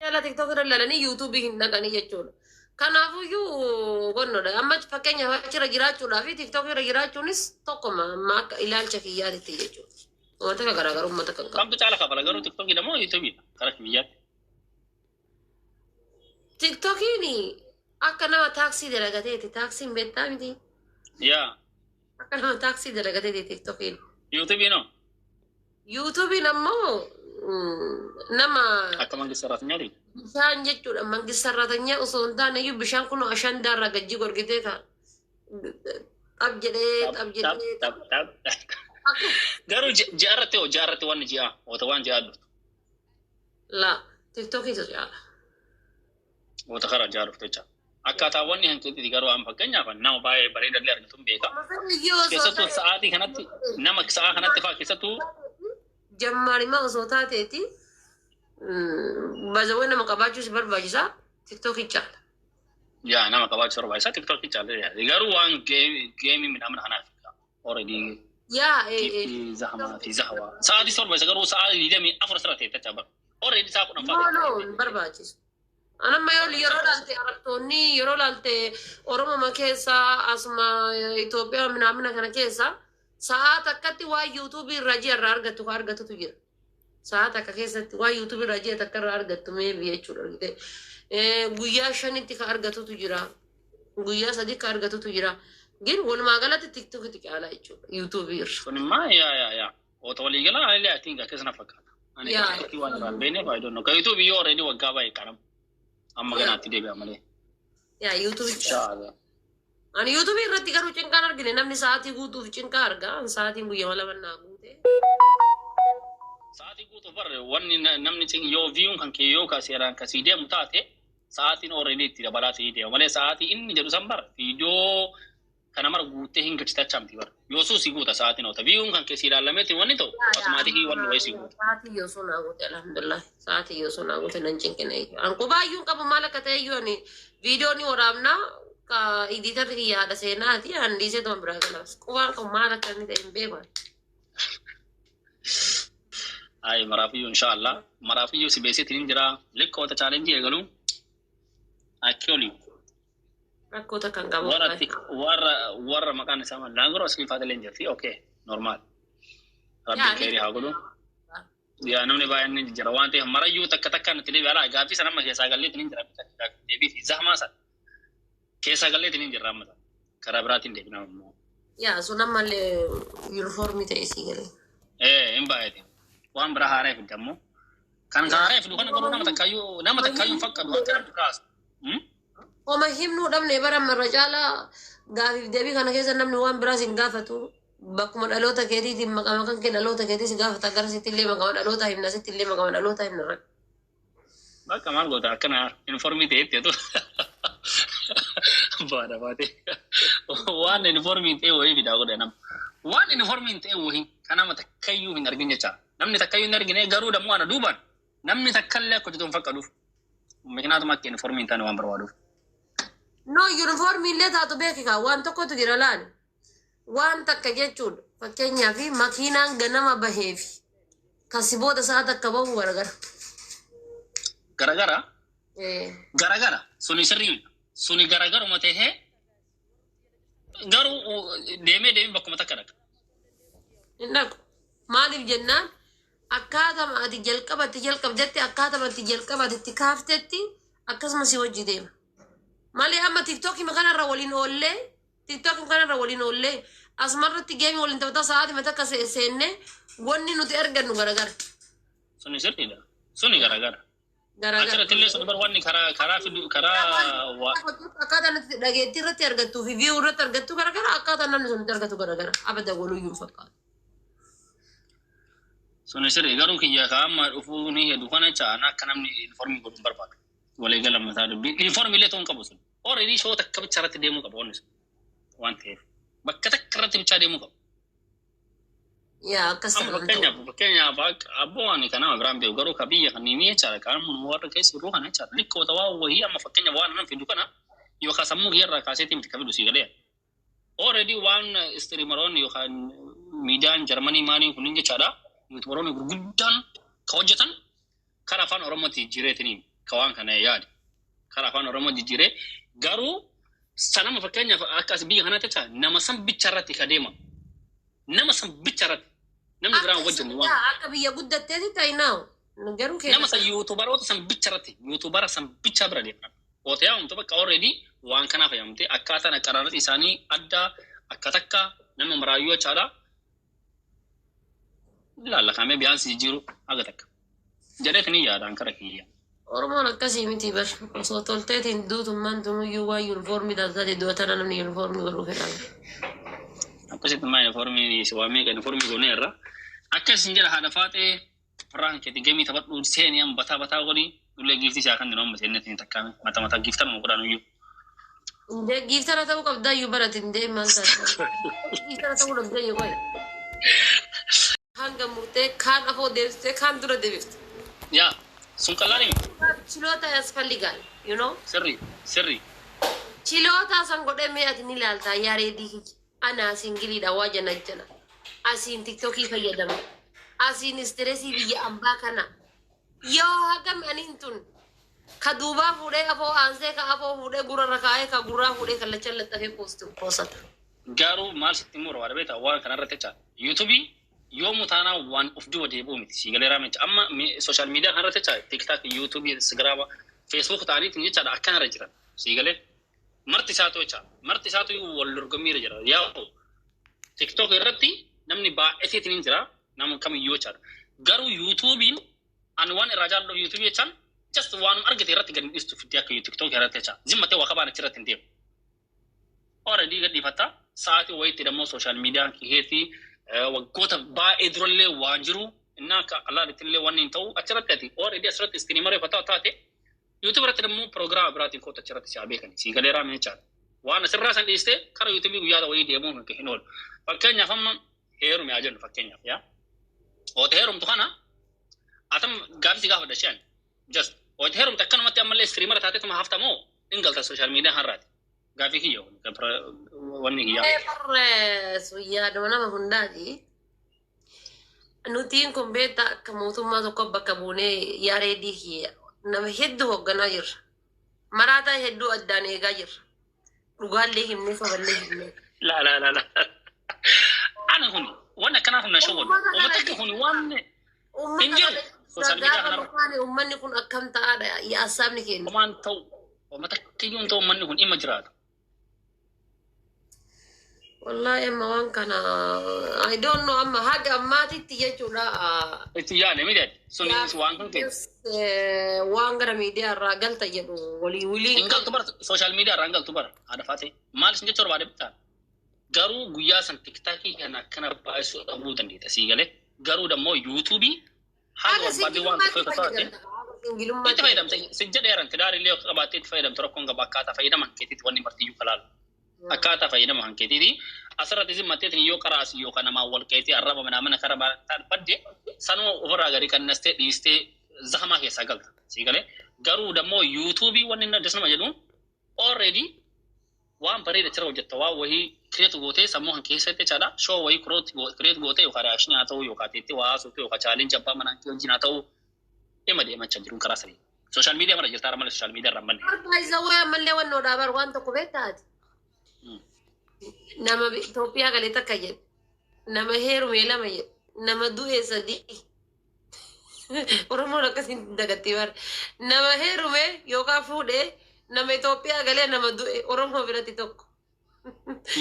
Jala TikTok irra ilaalanii YouTubeii hin dhaqanii jechuudha. Kanaafuyyuu gonnoodha. Amma fakkeenyaaf achirra jiraachuudhaa fi TikTok irra jiraachuunis tokkuma amma akka ilaalcha kiyyaatitti jechuudha. Wanta akka garaagarummaa takka hin qabu. Kamtu caala kafala garuu, TikTokiidha moo YouTubeiidha karaa biyyaatti? TikTokiin akka nama taaksii dalagateeti. Taaksiin beektaa miti? Yaa. Akka nama taaksii dalagateeti TikTokiin. YouTubeiinoo? YouTubeiin ammoo nama Akka mangist saraatinyaati. Bishaan jechuudha. Mangist saraatanyaa osoo hin taane iyyuu bishaan kun ashandaarraa gajji gorgitee ka xab jedhee xab jedhee. Garuu ji'a irratti hoo, ji'a irratti wanni ji'a wata waan ji'a dhuftu. La, TikTokiitu caala. Wata karaa ji'a dhuftu jecha. Akkaataa wanni hanqinni garuu amma fakkeenyaaf nama baay'ee bareedallee argatu hin beeka. Keessattuu sa'aatii kanatti nama sa'aa kanatti fa'aa keessattuu. Jammaarimaa osoo taateeti bazawwan nama qabaachuu si barbaachisa, TikTokii caala. Yaa, nama qabaachuu barbaachisa, TikTokii caala. Garuu waan gameii midhaan kanaaf already Yaa. fi zahmaa fi zahwa. Sa'aatii 7 isa garuu sa'aa 24 asirra ta'e tachaa bara. Already sa'a 10 No, fa'aa. no, hin barbaachisu. Anamma yoo yeroo laalte Arabtoonni, yeroo laalte Oromoma keessa, asuma Itoophiyaa minaamina kana keessa sa'aa takkatti waa YouTubeii irraa ji'a irraa argattu ka argatutu jira. Sa'aa takka keessatti waa YouTubeii irraa ji'a takka irraa argattu maybe jechuudha, argite. Guyyaa 5tti ka argatutu jira. Guyyaa 3 ka argatutu jira. Gin walumaa galatti TikTokitti caalaa jechuudha YouTubeii irra. Sun immoo yaa. Oota waliigalaa illee I think akkasuma fakkaata. Ani TikTokii waan irraa hin beekneef I don't know. Ka YouTubeii yoo already waggaa baay'ee qanam. Amma ganaatti deebi'a malee. Yaa, YouTubeii caala. Inshallah. Ani YouTubeii irratti garuu cinqaan argine. Namni sa'aatii guutuuf cinqaa arga. Ani sa'aatiin guyyaa 2 naa guute. Sa'aatii guutuuf barre wanni namni yoo viewun kan kee yoo ka seeraan kasii deemu taate sa'aatiin already itti dabalaa ta'ee deema malee sa'aatii inni jedhu san bara viidiyoo kana mara guuttee hin galchitachaa miti bara. Yoo suu si guuta sa'aatiin oota. Viewun kan kee si ilaalameetiin wanni ta'u automaticii wanni wayii si guuta. Sa'aatii yoo sun naa guute, alhamdulillah. Sa'aatii yoo sun naa guute nan cinqine. An qubaayyuu hin qabu, maal akka ta'e iyyuu ani viidiyoo ni waraabnaa ka editorri kiyya haadha seenaati, an dhiisee tuma biraa galas. Qubaan qabu, maal akka inni ta'e hin beeku ani. Ay, maraafiyyuu inshallah. Maraafiyyuu si beeksitiin hin jira. Liqqoota challengeii eegalu. Akki Rakkoota kan qabu. Warra warra warra maqaan isaa maal laangoroo asii faatelee hin jirti. Okay, normal. Rabbiin keerii haa godhu. Yaa, namni baay'een ni jira waan ta'eef marayyuu takka takkaan itti deebi'a. Alaa gaaffii sana amma keessaa galleetiin hin jira. Deebii fi zahmaa sana keessaa galleetiin hin jirra amma. Karaa biraatiin deebina ammoo. Yaa, sun ammallee yuunifoormii ta'e sii galee. Ee, hin baay'ate. Waan biraa haaraa fidda ammoo. Kan haaraa fidu kana garuu nama takkaayyuu hin fakkatu akka namni kaasu. Oma himnuu dhabne bara marra caalaa gaafiif deebii kana keessa namni waan biraas hin gaafatu. Bakkuma dhaloota keetiitiin maqama kan kee dhaloota keetii si gaafata, gara sitti illee maqama dhaloota himna, sitti illee maqama dhaloota himna. Bakka maal goota, akkana uniformii ta'etti atu baada baate waan uniformii ta'e wayii fidaa godhe nama. Waan uniformii ta'e wayii kan nama takkayyuu hin argin jecha. Namni takkayyuu hin argine garuu dammoo ana duubaan namni takkallee akka hojjetu hin fakkaatuuf. Mikinaatuma akka uniformii hin taane waan barbaaduuf. No, yuunifoormii illee taatu beeki kaa, waan tokkotu jira laali. Waan takka jechuudha. Fakkeenyaaf makiinaan ganama baheefi kasi booda sa'a takka bahu garagara. Garagara. Garagara suni sirrii, suni garagaruma tahee garuu deemee deemee bakkuma takka dhaqa. Hin dhaqu. Maaliif jennaan, akkaatama ati jalqabatti jalqabdetti, akkaatama ati jalqabatti itti kaaftetti akkasuma si wajji deema. Malee amma TikTokii kanarra waliin oollee, TikTokii kanarra waliin oollee, asumarratti gameii waliin taphataa sa'aatii takka seennee wanni nuti argannu garagara. Suni sirriidha. Suni garagara. Garagara. Achirratti illee sun bar wanni karaa fidu karaa Akkaataa nuti dhageettii irratti argattuu fi view irratti argattu garagara, akkaataa namni sun itti argatu garagara. Abada waluyyuu hin fakkaatu. Suni sirrii, garuu kiyya ka amma dhufuu ni hedu kana jecha ana akka namni uniformii godhu hin barbaadu. Walii gala mataa dubbii. Uniformii illee ta'uu hin qabu sun. Already show takka bicha irratti deemuu qaba wanni sun. Waan ta'eef. Bakka takka irratti bichaa deemuu qaba. Yaa, akkas Amma ta'u. fakkeenyaaf akka abboo ani kan nama biraan beeku garuu ka biyya kan ni jechaadha. Qaama warra keessa jiru kana jechaadha. Liqqoota waan wayii amma fakkeenyaaf waan nan fidu kana yookaan sammuu kiyyarraa kaaseetii miti ka fidu, sii galee. Already waan streameroonni yookaan miidiyaan Jarmanii maanii kunniin jechaadha. YouTuberoonni gurguddaan ka hojjetan karaa afaan Oromootti jijjiireetiniin. Ka waan kana yaade. Karaa afaan Oromoo jijjiiree garuu sanama fakkeenyaaf akka as biyya kanatti jecha nama san bicha irratti ka deema. Nama san bicha irratti namni biraan wajjin waan. Akka biyya guddatteeti ta'inaa garuu Nama san YouTuberoota san bicha irratti YouTubera san bicha bira deema. Ootee yaa'umtu bakka already waan kanaaf fayyadamte akkaataan aqaraarratti isaanii adda akka takka nama maraayyuu jechaadha. Ilaalla kaamee biyaan si jijjiiru haga takka. Jedheetiin yaadaan kara kiyya. Oromoon akkasii miti bar osoo tolteetiin duutummaan tunuyyuu waan yuunifoormii taate du'a tana namni yuunifoormii godhuu fedhan. Akkasitti maa yuunifoormii si waa meeqa yuunifoormii goonee irra. Akkas hin jedha haadha faaxee firraan keetti gamii taphadhu seenii amma bataa bataa godhi ullee giiftii isaa kan jedhamu seenee takkaame mata mata giiftan godhaan iyyuu. Indee giiftara ta'uu qabdaayyuu barate indee maal taate. Giiftara ta'uu qabdaayyuu qoy. Kaan gammurtee kaan afoo deebistee kaan dura deebifte. Yaa sun qallaan himi. ችሎታ ያስፈልጋል you know Sirri sirri. ችሎታ san godhee mee ati ni ilaalta yaareedii kiyya ana singleiidha waa jana jana asiin TikTokii fayyadama asiin stressii biyya ambaa kana yoo hagam aniin tun ka duubaa fuudhee afoo aansee ka afoo fuudhee gurra kaa'ee ka gurraa fuudhee kallacha laxxafee poostu poosata. Garuu maal sitti immoo barbaada beektaa waan kanarratti jecha YouTubeii yoomuu taanaa waan of duuba deebi'u miti si galee raamicha amma social media kanarratti jecha TikTok, YouTubeii, Instagrama, Facebook ta'aniitiin jechaadha akkanarra jiran si galee marti isaatu jecha marti isaatu wal dorgommiirra jira. Yaa'u TikTok irratti namni baay'ateetiin hin jira nama kamiyyuu jechaadha. Garuu YouTubeiin ani waan irraa jaalladhu YouTubeii jechaan just waanuma argite irratti gadi dhiistu fiddee akka TikTok irratti jecha zimmatee waa qabaan achirratti hin deemu. Already gadhiifata sa'aatii wayiitti immoo social mediaan keetii waggoota baay'ee durallee waan jiru inni akka alaalitti illee waan hin ta'u achirratti ati already asirratti streamer yoo taate YouTube irratti immoo piroogiraama biraatiin kootu achirratti si beekan si galee raamee jechaadha. Waan asirraa san dhiistee kara YouTubeii guyyaa wayii deemuun hin oolu. Fakkeenyaaf amma heerume haa jennu fakkeenyaaf yaa. Oota heerumtu kana atam gaafii si gaafadha isheen just oota heerumte akkanumatti ammallee streamer taateetuma haftamoo hin galta social media har'aati. Gaafii kiyya wanni kiyya. Yaaduma nama hundaati. Nutiin kun beektaa akka mootummaa tokko bakka buunee yaareedii kiyya nama hedduu hoogganaa jirra. Maraataa hedduu addaan eegaa jirra. Dhugaallee himnee soballee himnee. La la la la. Ana kuni waan akkanaa kun na shawwadu. Uummata akka kuni waan hin jiru. Social media Gaafa kanarra. dhufaane uummanni kun akkam ta'aadha yaassaabni keenya. Homaan ta'u uummata kiyyuun ta'u uummanni kun dhimma jiraata. Wallahi amma waan kana I don't know amma haga ammaatitti jechuudha. Itti yaade miti ati. Sun waan kun keessa. Waan gara miidiyaa irraa galta jedhu walii wiliin. Hin galtu bara social media irraa hin galtu bara haadha faatee. Maal isin jecha barbaade bitaa? Garuu guyyaa san TikTokii kana akkana baay'isuu dhabuu dandeetta sii galee. Garuu dammoo YouTubeii haga Haga barbaadde waan singleummaatti tokko taate. fayyadamta. Singleummaatti. Itti fayyadamte si jedheeran tidaarillee akka qabaattee itti fayyadamte rakkoon qaba akkaataa fayyadaman keetiitti wanni martiyyuu kalaalu. Akkaataa fayyadama kan keetiiti. Asirratti zimmatteetiin yoo qaraas yookaan namaa wal qeetii arraba mana kara badde sanuma ofirraa gadi qannastee dhiistee zahamaa keessaa galta. Sii galee garuu dammoo YouTubeii wanni inni addas nama jedhuun already waan bareeda achirra hojjetta waan wayii create gootee sammuu kan keessatti jechaadha. Show wayii create gootee yookaan reactionii haa ta'u yookaan teettee waa haasoftu yookaan challenge abbaa manaa kee wajjin haa ta'u dhimma deemachaa jiruun karaa sadii. Social media mara jirtaa malee social media irraa hin banne. Baay'isawaa ammallee wannoodhaa bar waan tokko beektaati. Nama Itoophiyaa galee takka jedhe. Nama heerume lama jedhe. Nama du'e sadii. Oromoon akkasiin dagatti bar. Nama heerume yookaan fuudhee nama Itoophiyaa galee nama du'e Oromoo biratti tokko.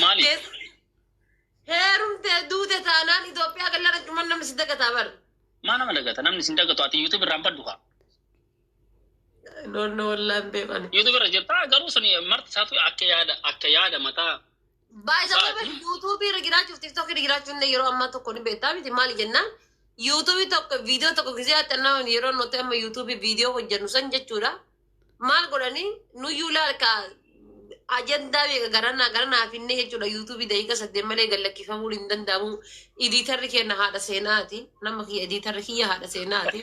Maali? Heerumtee duute taanaan Itoophiyaa galee achumaan namni si dagataa bar. Maa nama dagata? Namni sin dagatu ati YouTube irraa hin baddu kaa. Noonnoo wallaan beekan. YouTube irra jirtaa garuu suni marti isaatu akka yaada mataa Baay'isawaa Sa'aatii. bar YouTubeii irra jiraachuuf TikTokii irra jiraachuun yeroo ammaa tokko ni beektaa miti maali jennaan YouTubeii tokko viidiyoo tokko gisee haxannaa yeroo nuti amma YouTubeii viidiyoo hojjennu san jechuudha. Maal godhanii nuyyuu laalka ajandaa beeka garanaa garanaa finne jechuudha YouTubeii daqiiqa 8 malee gallakkifamuu hin danda'amu. Editorri keenya haadha seenaati. Nama kiyya editorri kiyya haadha seenaati.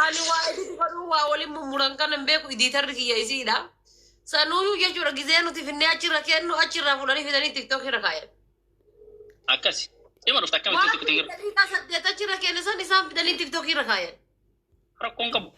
Ani waa edit godhuu waa waliin mummuran kan hin beeku editorri kiyya isiidha. Sanuyyuu jechuudha gisee nuti finnee achirra kennu achirraa fuudhanii fidanii TikTok irra kaayan. Akkasi. Ima dhufte akkamitti Waan TikTokii irra daqiiqaa 8 achirra kennisan isaan fidanii TikTokii irra kaayan. Rakkoon qabu.